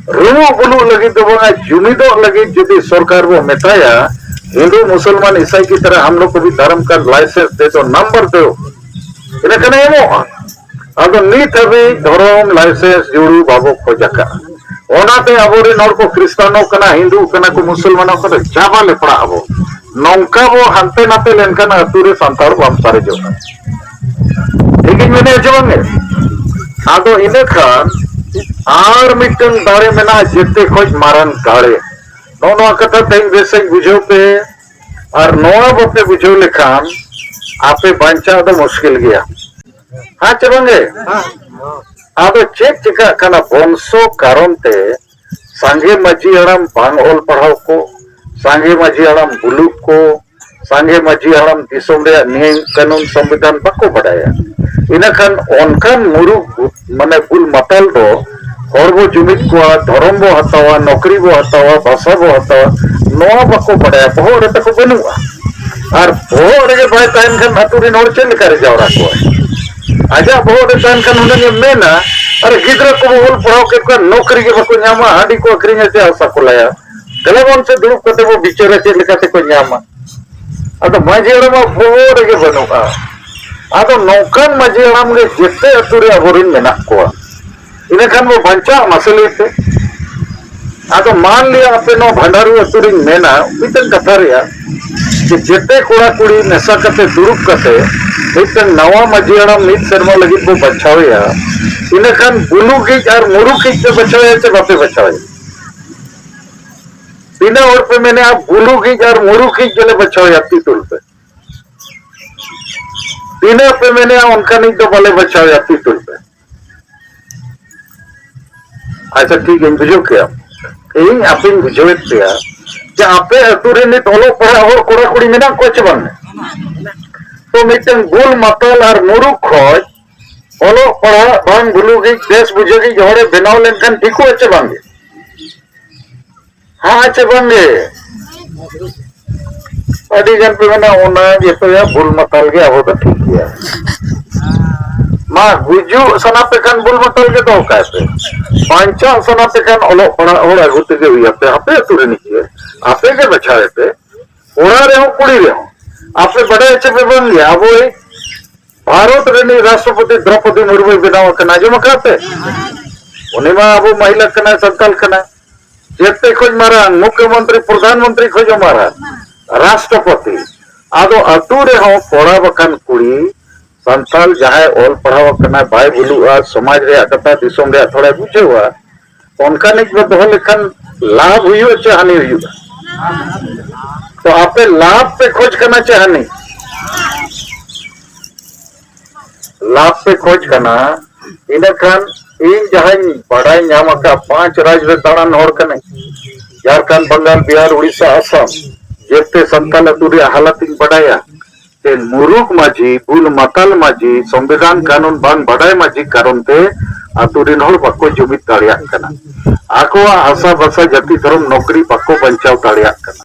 ᱨᱩᱢᱩᱜ ᱵᱩᱞᱩᱜ ᱞᱟᱹᱜᱤᱫ ᱫᱚ ᱵᱟᱝᱟ, ᱡᱩᱢᱤᱫᱚᱜ ᱞᱟᱹᱜᱤᱫ ᱡᱩᱫᱤ ᱥᱚᱨᱠᱟᱨ ᱵᱚ ᱢᱮᱛᱟᱭᱟ, ᱦᱤᱱᱫᱩ, ᱢᱩᱥᱚᱞᱢᱟᱱ, ᱤᱥᱟᱭ ᱠᱤ ᱛᱟᱨᱟ ᱦᱟᱢ ᱞᱳᱜ ᱠᱚ ᱵᱷᱤ ᱫᱷᱚᱨᱚᱢ ᱠᱟ ᱞᱟᱭᱥᱮᱱᱥ ᱫᱮ ᱫᱚ, ᱱᱟᱢᱵᱟᱨ ᱫᱚ, ᱤᱱᱟᱹ ᱠᱷᱟᱱᱮ ᱮᱢᱚᱜᱼᱟ᱾ ᱟᱫᱚ ᱱᱤᱛ ᱦᱟᱹᱵᱤᱡ ᱫᱷᱚᱨᱚᱢ ᱞᱟᱭᱥᱮᱱᱥ ᱡᱩᱲᱩ ᱵᱟᱵᱚ ᱠᱷᱚᱡ ᱟᱠᱟᱫᱼᱟ᱾ ᱚᱱᱟᱛᱮ ᱟᱵᱚᱨᱮᱱ ᱦᱚᱲ ᱠᱚ ᱠᱷᱨᱤᱥᱴᱟᱱᱚᱜ ᱠᱟᱱᱟ, ᱦᱤᱱᱫᱩᱜ ᱠᱟᱱᱟ ᱠᱚ, ᱢᱩᱥᱚᱞᱢᱟᱱᱚᱜ ᱠᱟᱱᱟ, ᱪᱟᱵᱟ ᱞᱮ ᱯᱟᱲᱟᱜ ᱟᱵᱚ᱾ ᱱᱚᱝᱠᱟ ᱵᱚ ᱦᱟᱱᱛᱮ ᱱᱟᱛᱮ ᱞᱮᱱᱠᱷᱟᱱ ᱟᱹᱛᱩ ᱨᱮ ᱥᱟᱱᱛᱟᱲ ᱵᱟᱢ ᱥᱟᱨᱮᱡᱚᱜᱼᱟ᱾ ᱴᱷᱤᱠᱤᱧ ᱢᱮᱱᱮᱫᱼᱟ ᱪᱮ ᱵᱟᱝ? ᱟᱫᱚ ᱤᱱᱟᱹ ᱠᱷᱟᱱ ᱟᱨ ᱢᱤᱫᱴᱟᱝ ᱫᱟᱲᱮ ᱢᱮᱱᱟᱜᱼᱟ, ᱡᱮᱛᱮ ᱠᱷᱚᱡ ᱢᱟᱨᱟᱝ ᱫᱟᱲᱮ᱾ ᱱᱚᱜᱼᱚ ᱱᱚᱣᱟ ᱠᱟᱛᱷᱟ ᱛᱮᱦᱮᱧ ᱵᱮᱥ ᱥᱟᱺᱦᱤᱡ ᱵᱩᱡᱷᱟᱹᱣ ᱯᱮ᱾ ᱟᱨ ᱱᱚᱣᱟ ᱵᱟᱯᱮ ᱵᱩᱡᱷᱟᱹᱣ ᱞᱮᱠᱷᱟᱱ ᱟᱯᱮ ᱵᱟᱧᱪᱟᱣ ᱫᱚ ᱢᱩᱥᱠᱤᱞ ᱜᱮᱭᱟ᱾ ᱦᱮᱸ ᱪᱮ ᱵᱟᱝᱜᱮ? ᱟᱫᱚ ᱪᱮᱫ ᱪᱤᱠᱟᱹᱜ ᱠᱟᱱᱟ, ᱵᱚᱝᱥᱚ ᱠᱟᱨᱚᱱ ᱛᱮ ᱥᱟᱸᱜᱮ ᱢᱟᱹᱡᱷᱤ ᱦᱟᱲᱟᱢ ᱵᱟᱝ ᱚᱞ ᱯᱟᱲᱦᱟᱣ ᱠᱚ, ᱥᱟᱸᱜᱮ ᱢᱟᱹᱡᱷᱤ ᱦᱟᱲᱟᱢ ᱵᱩᱞᱩᱜ ᱠᱚ, ᱥᱟᱸᱜᱮ ᱢᱟᱹᱡᱷᱤ ᱦᱟᱲᱟᱢ ᱫᱤᱥᱚᱢ ᱨᱮᱭᱟᱜ ᱱᱤᱭᱚᱢ ᱠᱟᱹᱱᱩᱱ ᱥᱚᱝᱵᱤᱫᱷᱟᱱ ᱵᱟᱠᱚ ᱵᱟᱰᱟᱭᱟ᱾ ᱤᱱᱟᱹᱠᱷᱟᱱ ᱚᱱᱠᱟᱱ ᱢᱩᱨᱩᱠ ᱢᱟᱱᱮ ᱵᱩᱞ ᱢᱟᱛᱟᱞ ᱫᱚ ᱦᱚᱲ ᱵᱚ ᱡᱩᱢᱤᱫ ᱠᱚᱣᱟ, ᱫᱷᱚᱨᱚᱢ ᱵᱚ ᱦᱟᱛᱟᱣᱟ, ᱱᱚᱠᱨᱤ ᱵᱚ ᱦᱟᱛᱟᱣᱟ, ᱵᱷᱟᱥᱟ ᱵᱚ ᱦᱟᱛᱟᱣᱟ, ᱱᱚᱣᱟ ᱵᱟᱠᱚ ᱵᱟᱰᱟᱭᱟ, ᱵᱚᱦᱚᱜ ᱨᱮ ᱛᱟᱠᱚ ᱵᱟᱹᱱᱩᱜᱼᱟ᱾ ᱟᱨ ᱵᱚᱦᱚᱜ ᱨᱮᱜᱮ ᱵᱟᱭ ᱛᱟᱦᱮᱱ ᱠᱷᱟᱱ ᱟᱹᱛᱩ ᱨᱮᱱ ᱦᱚᱲ ᱪᱮᱫ ᱞᱮᱠᱟ ᱨᱮ ᱡᱟᱣᱨᱟ ᱠᱚᱣᱟ? ᱟᱡᱟᱜ ᱵᱚᱦᱚᱜ ᱨᱮ ᱛᱟᱦᱮᱱ ᱠᱷᱟᱱ ᱦᱩᱱᱟᱹᱝ ᱮ ᱢᱮᱱᱟ, ᱟᱨ ᱜᱤᱫᱽᱨᱟᱹ ᱠᱚᱵᱚ ᱚᱞ ᱯᱟᱲᱦᱟᱣ ᱠᱮᱫ ᱠᱚᱣᱟ, ᱱᱚᱠᱨᱤ ᱜᱮ ᱵᱟᱠᱚ ᱧᱟᱢᱟ, ᱦᱟᱺᱰᱤ ᱠᱚ ᱟᱹᱠᱷᱨᱤᱧᱟ ᱪᱮ ᱦᱟᱥᱟ ᱠᱚ ᱞᱟᱭᱟ? ᱫᱮᱞᱟ ᱵᱚᱱ ᱥᱮ ᱫᱩᱲᱩᱵ ᱠᱟᱛᱮ ᱵᱚ ᱵᱤᱪᱟᱹᱨᱟ ᱪᱮᱫ ᱞᱮᱠᱟ ᱛᱮᱠᱚ ᱧᱟᱢᱟ᱾ ᱟᱫᱚ ᱢᱟᱹᱡᱷᱤ ᱦᱟᱲᱟᱢᱟᱜ ᱵᱚᱦᱚᱜ ᱨᱮᱜᱮ ᱵᱟᱹᱱᱩᱜᱼᱟ᱾ ᱟᱫᱚ ᱱᱚᱝᱠᱟᱱ ᱢᱟᱹᱡᱷᱤ ᱦᱟᱲᱟᱢ ᱜᱮ ᱡᱮᱛᱮ ᱟᱹᱛᱩ ᱨᱮ ᱟᱵᱚᱨᱮᱱ ᱢᱮᱱᱟᱜ ᱠᱚᱣᱟ᱾ ᱤᱱᱟᱹᱠᱷᱟᱱ ᱵᱚ ᱵᱟᱧᱪᱟᱜᱼᱟ, ᱢᱟᱥᱮ ᱞᱟᱹᱭ ᱯᱮ᱾ ᱟᱫᱚ ᱢᱟᱱ ᱞᱤᱭᱟ ᱟᱯᱮ ᱱᱚᱣᱟ ᱵᱷᱟᱱᱰᱟᱨᱩ ᱟᱹᱛᱩ ᱨᱤᱧ ᱢᱮᱱᱟ ᱢᱤᱫᱴᱟᱝ ᱠᱟᱛᱷᱟ ᱨᱮᱭᱟᱜ, ᱡᱮ ᱡᱮᱛᱮ ᱠᱚᱲᱟ ᱠᱩᱲᱤ ᱢᱮᱥᱟ ᱠᱟᱛᱮ ᱫᱩᱲᱩᱵ ᱠᱟᱛᱮ ᱢᱤᱫᱴᱟᱝ ᱱᱟᱣᱟ ᱢᱟᱹᱡᱷᱤ ᱦᱟᱲᱟᱢ ᱢᱤᱫ ᱥᱮᱨᱢᱟ ᱞᱟᱹᱜᱤᱫ ᱵᱚ ᱵᱟᱪᱷᱟᱣᱮᱭᱟ, ᱤᱱᱟᱹᱠᱷᱟᱱ ᱵᱩᱞᱩ ᱜᱤᱡ ᱟᱨ ᱢᱩᱨᱩᱠ ᱜᱤᱡ ᱯᱮ ᱵᱟᱪᱷᱟᱣᱮᱭᱟ ᱪᱮ ᱵᱟᱯᱮ ᱵᱟᱪᱷᱟᱣᱮᱭᱟ? ᱛᱤᱱᱟᱹᱜ ᱦᱚᱲ ᱯᱮ ᱢᱮᱱᱮᱜᱼᱟ, ᱵᱩᱞᱩ ᱜᱤᱡ ᱟᱨ ᱢᱩᱨᱩᱠ ᱜᱤᱡ ᱜᱮᱞᱮ ᱵᱟᱪᱷᱟᱣᱮᱭᱟ, ᱛᱤ ᱛᱩᱞ ᱯᱮ᱾ ᱛᱤᱱᱟᱹᱜ ᱯᱮ ᱢᱮᱱᱮᱜᱼᱟ, ᱚᱱᱠᱟᱱᱤᱡ ᱫᱚ ᱵᱟᱞᱮ ᱵᱟᱪᱷᱟᱣᱮᱭᱟ, ᱛᱤ ᱛᱩᱞ ᱯᱮ᱾ ᱟᱪᱪᱷᱟ, ᱴᱷᱤᱠ ᱜᱮᱧ ᱵᱩᱡᱷᱟᱹᱣ ᱠᱮᱜᱼᱟ᱾ ᱤᱧ ᱟᱯᱮᱧ ᱵᱩᱡᱷᱟᱹᱣᱮᱫ ᱯᱮᱭᱟ ᱡᱮ ᱟᱯᱮ ᱟᱹᱛᱩ ᱨᱮ ᱱᱤᱛ ᱚᱞᱚᱜ ᱯᱟᱲᱦᱟᱜ ᱦᱚᱲ ᱠᱚᱲᱟ ᱠᱩᱲᱤ ᱢᱮᱱᱟᱜ ᱠᱚᱣᱟ ᱪᱮ ᱵᱟᱝ? ᱛᱚ ᱢᱤᱫᱴᱟᱝ ᱵᱩᱞ ᱢᱟᱛᱟᱞ ᱟᱨ ᱢᱩᱨᱩᱠ ᱠᱷᱚᱡ ᱚᱞᱚᱜ ᱯᱟᱲᱦᱟᱜ ᱵᱟᱝ ᱵᱩᱞᱩᱜᱤᱡ ᱵᱮᱥ ᱵᱩᱡᱷᱟᱹᱜᱤᱡ ᱦᱚᱲᱮ ᱵᱮᱱᱟᱣ ᱞᱮᱱᱠᱷᱟᱱ ᱴᱷᱤᱠᱚᱜᱼᱟ ᱪᱮ ᱵᱟᱝᱜᱮ? ᱦᱮᱸ ᱪᱮ ᱵᱟᱝᱜᱮ? ᱟᱹᱰᱤ ᱜᱟᱱ ᱯᱮ ᱢᱮᱱᱟ, ᱚᱱᱟ ᱡᱚᱛᱚᱭᱟ ᱵᱩᱞ ᱢᱟᱛᱟᱞ ᱜᱮ, ᱟᱵᱚ ᱫᱚ ᱴᱷᱤᱠ ᱜᱮᱭᱟ᱾ ᱢᱟ, ᱜᱩᱡᱩᱜ ᱥᱟᱱᱟ ᱯᱮ ᱠᱷᱟᱱ ᱵᱩᱞ ᱢᱟᱛᱟᱞ ᱜᱮ ᱫᱚᱦᱚ ᱠᱟᱭ ᱯᱮ, ᱵᱟᱧᱪᱟᱜ ᱥᱟᱱᱟ ᱯᱮ ᱠᱷᱟᱱ ᱚᱞᱚᱜ ᱯᱟᱲᱦᱟᱜ ᱦᱚᱲ ᱟᱹᱜᱩ ᱛᱮᱜᱮ ᱦᱩᱭ ᱟᱯᱮ, ᱟᱯᱮ ᱟᱹᱛᱩ ᱨᱤᱱᱤᱡ ᱜᱮ, ᱟᱯᱮ ᱜᱮ ᱵᱟᱪᱷᱟᱣ ᱯᱮ᱾ ᱠᱚᱲᱟ ᱨᱮᱦᱚᱸ ᱠᱩᱲᱤ ᱨᱮᱦᱚᱸ, ᱟᱯᱮ ᱵᱟᱰᱟᱭ ᱦᱚᱪᱚ ᱯᱮ ᱵᱟᱝ ᱜᱮ, ᱟᱵᱚᱭᱤᱡ ᱵᱷᱟᱨᱚᱛ ᱨᱤᱱᱤᱡ ᱨᱟᱥᱴᱨᱚᱯᱚᱛᱤ ᱫᱨᱚᱯᱚᱫᱤ ᱢᱩᱨᱢᱩᱭ ᱵᱮᱱᱟᱣ ᱟᱠᱟᱱᱟ, ᱟᱸᱡᱚᱢ ᱟᱠᱟᱫ ᱯᱮ? ᱩᱱᱤ ᱢᱟ ᱟᱵᱚ ᱢᱟᱹᱦᱤᱞᱟ ᱠᱟᱱᱟᱭ, ᱥᱟᱱᱛᱟᱞ ᱠᱟᱱᱟᱭ, ᱡᱮᱛᱮ ᱠᱷᱚᱡ ᱢᱟᱨᱟᱝ ᱢᱩᱠᱷᱭᱚᱢᱚᱱᱛᱨᱤ, ᱯᱨᱚᱫᱷᱟᱱ ᱢᱚᱱᱛᱨᱤ ᱠᱷᱚᱡ ᱦᱚᱸ ᱢᱟᱨᱟᱝ ᱨᱟᱥᱴᱨᱚᱯᱚᱛᱤ᱾ ᱟᱫᱚ ᱟᱹᱛᱩ ᱨᱮᱦᱚᱸ ᱠᱚᱲᱟ ᱵᱟᱠᱷᱟᱱ ᱠᱩᱲᱤ, ᱥᱟᱱᱛᱟᱞ ᱡᱟᱦᱟᱸᱭ ᱚᱞ ᱯᱟᱲᱦᱟᱣ ᱟᱠᱟᱱᱟᱭ, ᱵᱟᱭ ᱵᱷᱩᱞᱩᱜᱼᱟ, ᱥᱚᱢᱟᱡᱽ ᱨᱮᱭᱟᱜ ᱠᱟᱛᱷᱟ, ᱫᱤᱥᱚᱢ ᱨᱮᱭᱟᱜ ᱛᱷᱚᱲᱟᱭ ᱵᱩᱡᱷᱟᱹᱣᱟ, ᱚᱱᱠᱟᱱᱤᱡ ᱵᱚ ᱫᱚᱦᱚ ᱞᱮᱠᱷᱟᱱ ᱞᱟᱵᱷ ᱦᱩᱭᱩᱜᱼᱟ ᱪᱮ ᱦᱟᱹᱱᱤ ᱦᱩᱭᱩᱜᱼᱟ? ᱛᱚ ᱟᱯᱮ ᱞᱟᱵᱷ ᱯᱮ ᱠᱷᱚᱡᱽ ᱠᱟᱱᱟ ᱪᱮ ᱦᱟᱹᱱᱤ? ᱞᱟᱵᱷ ᱯᱮ ᱠᱷᱚᱡᱽ ᱠᱟᱱᱟ᱾ ᱤᱱᱟᱹᱠᱷᱟᱱ ᱤᱧ ᱡᱟᱦᱟᱸᱧ ᱵᱟᱰᱟᱭ ᱧᱟᱢ ᱟᱠᱟᱫ, ᱯᱟᱸᱪ ᱨᱟᱡᱽ ᱨᱮ ᱫᱟᱬᱟᱱ ᱦᱚᱲ ᱠᱟᱹᱱᱟᱹᱧ, ᱡᱷᱟᱲᱠᱷᱚᱸᱰ, ᱵᱟᱝᱜᱟᱞ, ᱵᱤᱦᱟᱨ, ᱩᱲᱤᱥᱥᱟ, ᱟᱥᱟᱢ, ᱡᱮᱛᱮ ᱥᱟᱱᱛᱟᱲ ᱟᱹᱛᱩ ᱨᱮᱭᱟᱜ ᱦᱟᱞᱚᱛ ᱤᱧ ᱵᱟᱰᱟᱭᱟ᱾ ᱛᱮ ᱢᱩᱨᱩᱠ ᱢᱟᱹᱡᱷᱤ, ᱵᱩᱞ ᱢᱟᱛᱟᱞ ᱢᱟᱹᱡᱷᱤ, ᱥᱚᱝᱵᱤᱫᱷᱟᱱ ᱠᱟᱹᱱᱩᱱ ᱵᱟᱝ ᱵᱟᱰᱟᱭ ᱢᱟᱹᱡᱷᱤ ᱠᱟᱨᱚᱱ ᱛᱮ ᱟᱹᱛᱩ ᱨᱤᱱ ᱦᱚᱲ ᱵᱟᱠᱚ ᱡᱩᱢᱤᱫ ᱫᱟᱲᱮᱭᱟᱜ ᱠᱟᱱᱟ᱾ ᱟᱠᱚᱣᱟᱜ ᱦᱟᱥᱟ ᱵᱷᱟᱥᱟ, ᱡᱟᱹᱛᱤ, ᱫᱷᱚᱨᱚᱢ, ᱱᱚᱠᱨᱤ ᱵᱟᱠᱚ ᱵᱟᱧᱪᱟᱣ ᱫᱟᱲᱮᱭᱟᱜ ᱠᱟᱱᱟ᱾